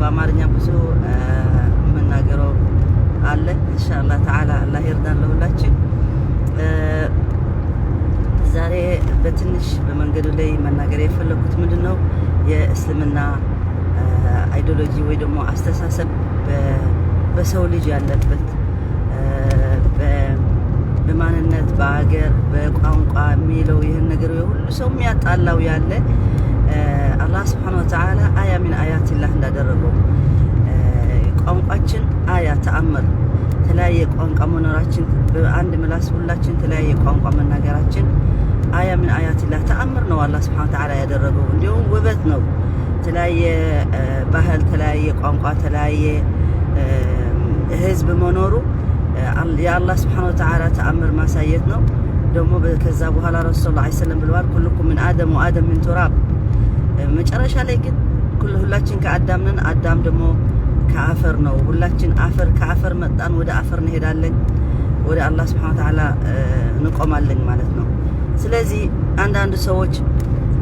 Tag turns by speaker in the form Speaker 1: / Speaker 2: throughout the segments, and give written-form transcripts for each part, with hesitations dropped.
Speaker 1: በአማርኛ ብዙ የምናገረው አለ። ኢንሻአላህ ተዓላ አላህ ይርዳን ለሁላችን። ዛሬ በትንሽ በመንገዱ ላይ መናገር የፈለኩት ምንድን ነው፣ የእስልምና ideology ወይ ደግሞ አስተሳሰብ በሰው ልጅ ያለበት በማንነት፣ በሀገር፣ በቋንቋ የሚለው ይህን ነገር ሁሉ ሰው የሚያጣላው ያለ አላህ ስብሓነ ወተዓላ آية من آيات الله እንዳደረገው ቋንቋችን አያ ተአምር፣ የተለያየ ቋንቋ መኖራችን፣ በአንድ ምላስ ሁላችን የተለያየ ቋንቋ መናገራችን آية من آيات الله ተአምር ነው አላህ ስብሓነ ወተዓላ ያደረገው። እንዲሁም ውበት ነው። የተለያየ ባህል፣ የተለያየ ቋንቋ፣ የተለያየ ህዝብ መኖሩ የአላህ ስብሓነ ወተዓላ ተአምር ማሳየት ነው። ደግሞ ከዛ በኋላ ረሱል ሰለላሁ ዐለይሂ ወሰለም ብለዋል፣ كلكم من آدم وآدم من تراب። መጨረሻ ላይ ግን ሁላችን ከአዳም ነን፣ አዳም ደግሞ ከአፈር ነው። ሁላችን አፈር ከአፈር መጣን፣ ወደ አፈር እንሄዳለን፣ ወደ አላህ ስብሓነ ወተዓላ እንቆማለን ማለት ነው። ስለዚህ አንዳንድ ሰዎች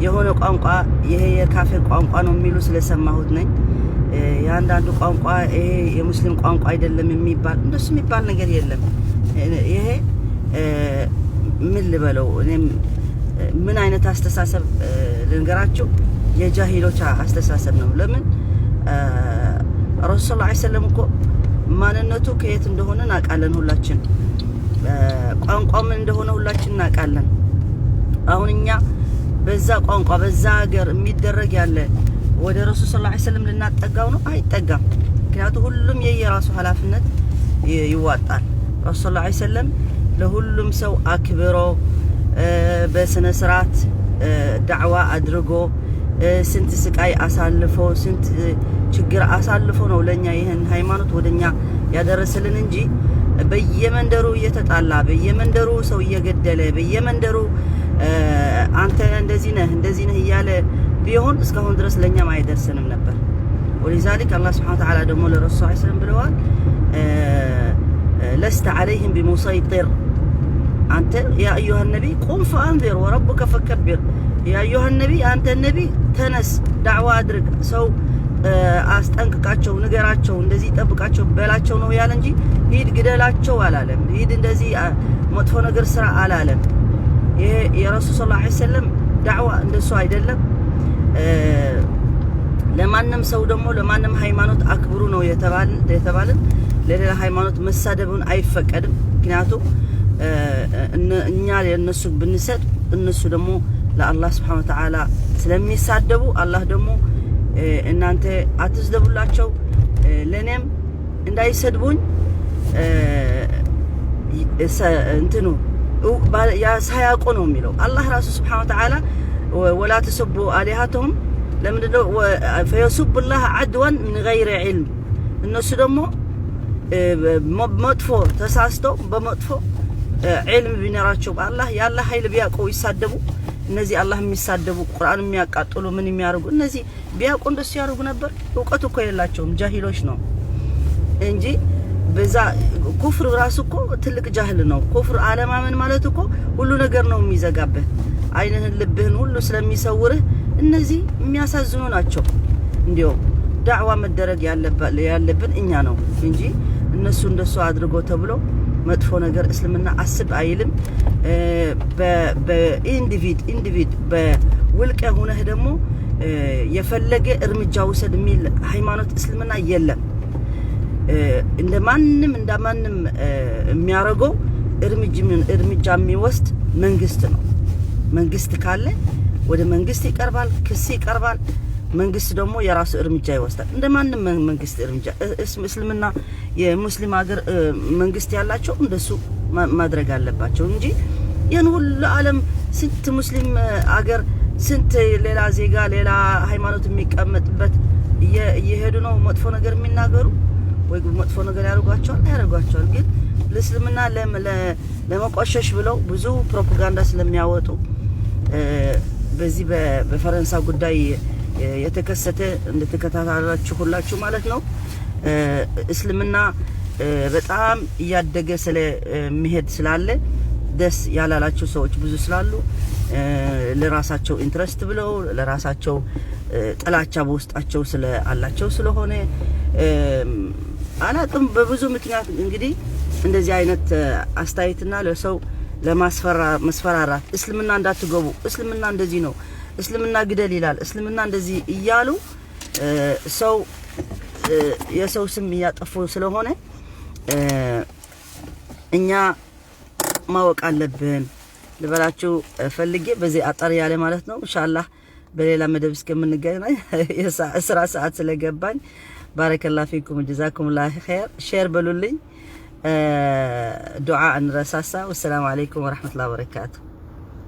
Speaker 1: የሆነ ቋንቋ ይሄ የካፊር ቋንቋ ነው የሚሉ ስለሰማሁት ነኝ። የአንዳንዱ ቋንቋ ይሄ የሙስሊም ቋንቋ አይደለም የሚባል፣ እንደሱ የሚባል ነገር የለም። ይሄ ምን ልበለው፣ እኔም ምን አይነት አስተሳሰብ ልንገራችሁ፣ የጃሂሎች አስተሳሰብ ነው። ለምን ረሱል ሰለላሁ ዐለይሂ ወሰለም እኮ ማንነቱ ከየት እንደሆነ እናውቃለን ሁላችን፣ ቋንቋው ምን እንደሆነ ሁላችን እናውቃለን። አሁን እኛ በዛ ቋንቋ በዛ ሀገር የሚደረግ ያለ ወደ ረሱል ሰለላሁ ዐለይሂ ወሰለም ልናጠጋው ነው? አይጠጋም። ምክንያቱም ሁሉም የየራሱ ኃላፊነት ይዋጣል። ረሱል ሰለላሁ ዐለይሂ ወሰለም ለሁሉም ሰው አክብሮ፣ በስነ ስርዓት ዳዕዋ አድርጎ፣ ስንት ስቃይ አሳልፎ፣ ስንት ችግር አሳልፎ ነው ለኛ ይህን ሃይማኖት ወደኛ ያደረሰልን እንጂ በየመንደሩ እየተጣላ፣ በየመንደሩ ሰው እየገደለ፣ በየመንደሩ አንተ እንደዚህ ነህ፣ እንደዚህ ነህ እያለ ቢሆን እስካሁን ድረስ ለኛም አይደርስንም ነበር። ولذلك አላህ ስብሐነ ወተዓላ ደግሞ ለረሱል ሰለላሁ ዐለይሂ ወሰለም ብለዋል፣ لست عليهم بمصيطر አንተ يا أيها النبي قم فأنذر وربك فكبر። يا أيها النبي፣ አንተ ነቢ ተነስ፣ ዳዕዋ አድርግ፣ ሰው አስጠንቅቃቸው፣ ንገራቸው፣ እንደዚህ ጠብቃቸው በላቸው ነው ያለ እንጂ ሂድ ግደላቸው አላለም። ሂድ እንደዚህ መጥፎ ነገር ስራ አላለም። ይሄ የረሱል ሰለላሁ ዐለይሂ ወሰለም ዳዕዋ እንደሱ አይደለም። ለማንም ሰው ደግሞ ለማንም ሃይማኖት አክብሩ ነው የተባልን። ለሌላ ሃይማኖት መሳደቡን አይፈቀድም። ምክንያቱም እኛ ለእነሱ ብንሰድብ እነሱ ደግሞ ለአላህ ስብሐነ ወተዓላ ስለሚሳደቡ አላህ ደግሞ እናንተ አትስደቡላቸው፣ ለእኔም እንዳይሰድቡኝ እንትኑ ሳያውቁ ነው የሚለው አላህ ራሱ ስብሐነ ወተዓላ። ولا تسبوا آلهتهم ለምንድነው? فيسبوا الله عدوا من غير علم። እነሱ ደግሞ መጥፎ ተሳስተው በመጥፎ ዒልም ቢኖራቸው፣ በአላህ የአላህ ኃይል ቢያውቁ ይሳደቡ። እነዚህ አላህ የሚሳደቡ፣ ቁርአን የሚያቃጥሉ፣ ምን የሚያደርጉ እነዚህ ቢያውቁ እንደሱ ያደርጉ ነበር? እውቀቱ እኮ የሌላቸውም ጃሂሎች ነው እንጂ በዛ ኩፍር ራሱ እኮ ትልቅ ጃህል ነው። ኩፍር አለማመን ማለት እኮ ሁሉ ነገር ነው የሚዘጋብህ፣ አይንህን ልብህን ሁሉ ስለሚሰውርህ እነዚህ የሚያሳዝኑ ናቸው። እንዲያውም ዳዕዋ መደረግ ያለብን እኛ ነው እንጂ እነሱ እንደሱ አድርጎ ተብሎ መጥፎ ነገር እስልምና አስብ አይልም። በ individ በውልቀ ሁነህ ደግሞ የፈለገ እርምጃ ውሰድ የሚል ሃይማኖት እስልምና የለም። እንደ ማንም የሚያደርገው እርምጃ የሚወስድ መንግስት ነው። መንግስት ካለ ወደ መንግስት ይቀርባል፣ ክስ ይቀርባል። መንግስት ደግሞ የራሱ እርምጃ ይወስዳል። እንደ ማንም መንግስት እርምጃ እስልምና የሙስሊም ሀገር መንግስት ያላቸው እንደሱ ማድረግ አለባቸው እንጂ ይህን ሁሉ ዓለም ስንት ሙስሊም አገር፣ ስንት ሌላ ዜጋ፣ ሌላ ሃይማኖት የሚቀመጥበት እየሄዱ ነው መጥፎ ነገር የሚናገሩ ወይ መጥፎ ነገር ያደርጓቸዋል ያደርጓቸዋል። ግን ለእስልምና ለመቆሸሽ ብለው ብዙ ፕሮፓጋንዳ ስለሚያወጡ በዚህ በፈረንሳይ ጉዳይ የተከሰተ እንደተከታተላችሁ ሁላችሁ ማለት ነው። እስልምና በጣም እያደገ ስለሚሄድ ስላለ ደስ ያላላቸው ሰዎች ብዙ ስላሉ ለራሳቸው interest ብለው ለራሳቸው ጥላቻ በውስጣቸው ስላላቸው ስለሆነ አላቅም። በብዙ ምክንያት እንግዲህ እንደዚህ አይነት አስተያየትና ለሰው ለማስፈራራት እስልምና እንዳትገቡ፣ እስልምና እንደዚህ ነው፣ እስልምና ግደል ይላል፣ እስልምና እንደዚህ እያሉ ሰው የሰው ስም እያጠፉ ስለሆነ እኛ ማወቅ አለብን ልበላችሁ ፈልጌ በዚህ አጠር ያለ ማለት ነው። ኢንሻአላህ በሌላ መደብ እስከምንገናኝ የስራ ሰዓት ስለገባኝ بارك الله فيكم جزاكم الله خير። Share በሉልኝ፣ ዱዓ እንረሳሳ። والسلام عليكم ورحمة الله وبركاته።